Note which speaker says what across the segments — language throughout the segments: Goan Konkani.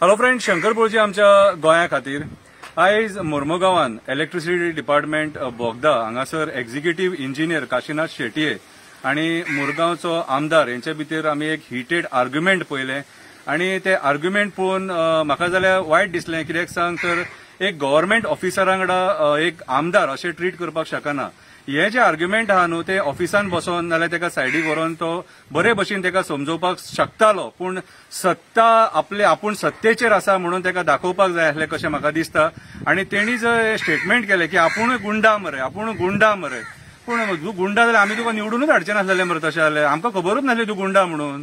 Speaker 1: हॅलो फ्रेंड, शंकर पोळजी आमच्या गोंया खातीर आयज मोर्मुगांवान इलेक्ट्रिसिटी डिपार्टमेंट बोगदा हांगासर एक्झिक्युटीव इंजिनियर काशीनाथ शेटये आनी मुरगांवचो आमदार हेंचे भितर आमी एक हिटेड आर्ग्युमेंट पळयलें आनी ते आर्ग्युमेंट पळोवन म्हाका जाल्यार वायट दिसलें. कित्याक सांग तर एक गव्हर्मेंट ऑफिसरा वांगडा एक आमदार अशें ट्रीट करपाक शकना. हे जे आर्ग्युमेंट आहा न्हू ते ऑफिसान बसोन नाल्यार तेका सायडीक व्हरोन तो बरे भशेन तेका समजोवपाक शकतालो, पूण सत्ता आपले आपूण सत्तेचेर आसा म्हणून तेका दाखोवपाक जाय आसलें कशें म्हाका दिसता. आनी तेणी जे स्टेटमेंट केलें की आपूण गुंडा मरे, आपूण गुंडा मरे, पूण तूं गुंडा जाल्यार आमी तुका निवडूनच हाडचें नासलें मरे, तशें जाल्यार आमकां खबरूच नासली तूं गुंडा म्हणून.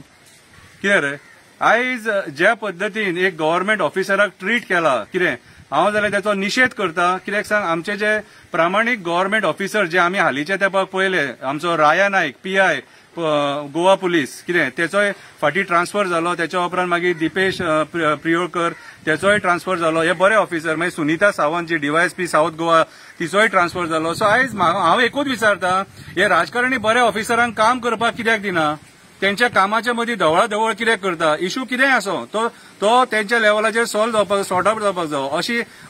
Speaker 1: कितें रे, आयज ज्या पद्दतीन एक गव्हर्मेंट ऑफिसराक ट्रीट केला कितें, हांव जाल्यार त्याचो निशेध करता. कित्याक सांग, आमचे जे प्रामाणीक गव्हर्मेंट ऑफिसर जे आमी हालींच्या तेंपाक पळयले, आमचो राया नायक पीआय गोवा पुलीस कितें तेचोय फाटीं ट्रान्सफर जालो, तेच्या उपरांत मागीर दिपेश प्रियोळकर तेचोय ट्रान्सफर जालो, हे बरे ऑफिसर. मागीर सुनीता सावंत जी डीवायएसपी सावथ गोवा तिचोय ट्रान्सफर जालो. सो आयज हांव एकूच विचारता, हे राजकारणी बरे ऑफिसरांक काम करपाक कित्याक दिना? तेंच्या कामाच्या मदीं धवळाधवळ कित्याक करता? इशू कितेंय आसो तो तो तेंच्या लेवलाचेर सॉल्व जावपाक, सॉर्ट आवट जावपाक जावो.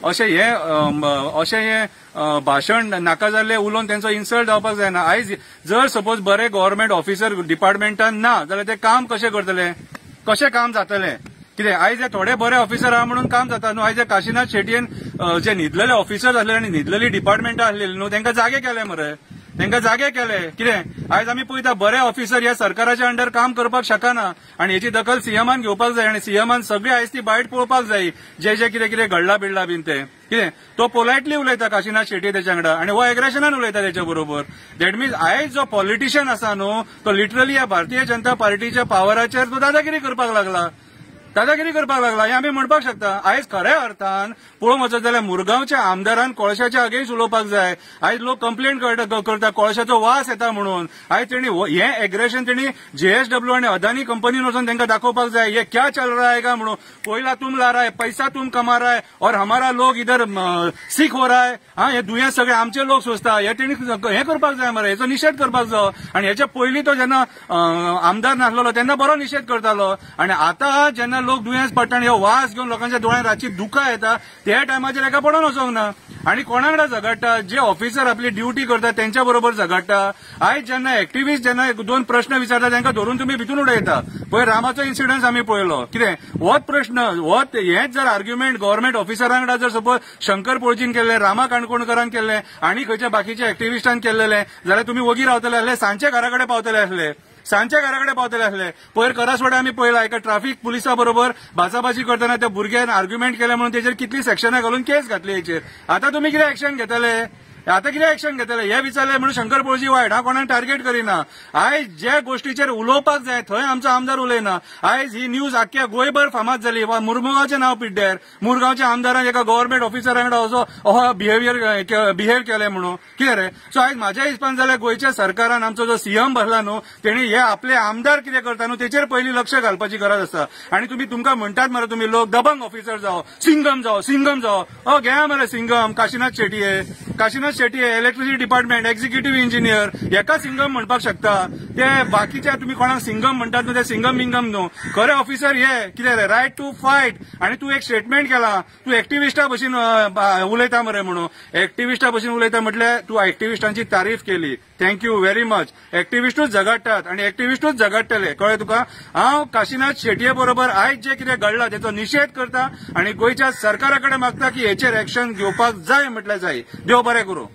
Speaker 1: अशें हें भाशण नाका जाल्लें उलोवन तेंचो इन्सल्ट जावपाक जायना. आयज जर सपोज बरे गव्हर्मेंट ऑफिसर डिपार्टमेंटान ना जाल्यार ते काम कशें करतले, कशें काम जातलें? कितें आयज हे थोडे बरे ऑफिसर आहा म्हणून काम जाता न्हू. आयज काशीनाथ शेटयेन जे न्हिदलेले ऑफिसर आसले आनी न्हिदलेली डिपार्टमेंटां आसलेली न्हू तेंकां जागे केले मरे, तेंकां जागे केले. कितें आयज आमी पळयता बरे ऑफिसर ह्या सरकाराच्या अंडर काम करपाक शकना आनी हेची दखल सीएमान घेवपाक जाय आनी सीएमान सगळी आयज ती बायट पळोवपाक जाय, जे जे कितें कितें घडला बिडला बीन ते. कितें तो पोलायटली उलयता काशीनाथ शेटये तेच्या वांगडा आनी हो एग्रेशनान उलयता तेच्या बरोबर. That means आयज जो पॉलिटिशियन आसा न्हू तो लिटरली ह्या भारतीय जनता पार्टीच्या पावराचेर तो दादागिरी करपाक लागला, दादागिरी करपाक लागला हें आमी म्हणपाक शकता. आयज खऱ्या अर्थान पळोवंक वचत जाल्यार मुरगांवच्या आमदारान कोळशाच्या अगेन्स्ट उलोवपाक जाय. आयज लोक कंप्लेन करता कोळशाचो वास येता म्हणून. आयज तेणी हें एग्रेशन तेणी जेएसडब्ल्यू आनी अदानी कंपनीन वचून तांकां दाखोवपाक जाय, हे क्या चल रहा है का म्हणून. कोयला तुम ला रहा है, पैसा तुम कमा रहा है और हमारा लोग इधर सीख हो रहा है. हा, हे दुयेंस सगळे आमचे लोक सोंसता. हे तेणी हें करपाक जाय मरे, हेचो निशेध करपाक जायो. आनी हेच्या पयलीं तो जेन्ना आमदार नासलेलो तेन्ना बरो निशेध करतालो आनी आतां जेन्ना लोक दुयेंस पडटा आनी हो वास घेवन लोकांच्या दोळ्यांत रातची दुकां येता त्या टायमाचेर एका पडोन वचोंक ना. आनी कोणा वांगडा झगडटा, जे ऑफिसर आपली ड्युटी करता तेंच्या बरोबर झगडटा. आयज जेन्ना एक्टिविस्ट जेन्ना दोन प्रश्न विचारता तांकां धरून तुमी भितून उडयता. पयर रामाचो इन्सिडन्स आमी पळयलो. कितें होच प्रश्न, होच हेंच जर आर्ग्युमेंट गव्हर्मेंट ऑफिसरा वांगडा जर सपोज शंकर पोळजीन केल्लें, रामा काणकोणकरान केल्लें आनी खंयच्या बाकीच्या एक्टिविस्टान केल्लें जाल्यार तुमी वगी रावतले आसले, सांजचे घरा कडेन पावतले आसले, सांजच्या घरा कडेन पावतले आसले. पयर करासवाडे आमी पळयला एका ट्राफीक पुलिसा बरोबर बाचाबाची करतना त्या भुरग्यान आर्ग्युमेंट केलें म्हणून तेचेर कितली सेक्शनां घालून केस घातली हेचेर. आतां तुमी कितें एक्शन घेतले, आतां कितें एक्शन घेतले हे विचारलें म्हणून शंकर पोळजी वायट हांव कोणाक टार्गेट करिना. आयज ज्या गोष्टीचेर उलोवपाक जाय थंय आमचो आमदार उलयना. आयज ही न्यूज आख्ख्या गोंयभर फामाद जाली. वा मुरमुगांवचें नांव पिड्ड्यार, मुरगांवच्या आमदारान एका गव्हर्मेंट ऑफिसरा वांगडा असो हो बिहेवियर बिहेव केलें म्हणून. कितें रे, सो आयज म्हाज्या हिसपान जाल्यार गोंयच्या सरकारान आमचो जो सीएम बसला न्हू तेणी हे आपले आमदार कितें करता न्हू तेचेर पयलीं लक्ष घालपाची गरज आसा. आनी तुमी तुमकां म्हणटात मरे तुमी लोक दबंग ऑफिसर जावो, सिंगम जावो, सिंगम जावो. अ घेया मरे Singham, Kashinath Shetye, Kashinath Shetye electricity department executive engineer हेका सिंगम म्हणपाक शकता. ते बाकीच्या तुमी कोणाक सिंगम म्हणटात न्हू ते सिंगम बिंगम न्हू, खरे ऑफिसर हे. कितें रे, रायट टू फायट. आनी तूं एक स्टेटमेंट केला, तूं एक्टिविस्टा भशेन उलयता मरे म्हणून. एक्टिविस्टा भशेन उलयता म्हटल्यार तूं एक्टिविस्टांची तारीफ केली, thank you very much. एक्टिविस्टूच झगडटात आनी एक्टिविस्टूच झगडटले, कळ्ळें तुका? हांव काशीनाथ शेटये बरोबर आयज जें कितें घडलां तेचो निशेध करता आनी गोंयच्या सरकारा कडेन मागता की हेचेर एक्शन घेवपाक जाय म्हटल्यार जाय. देव बरें करूं.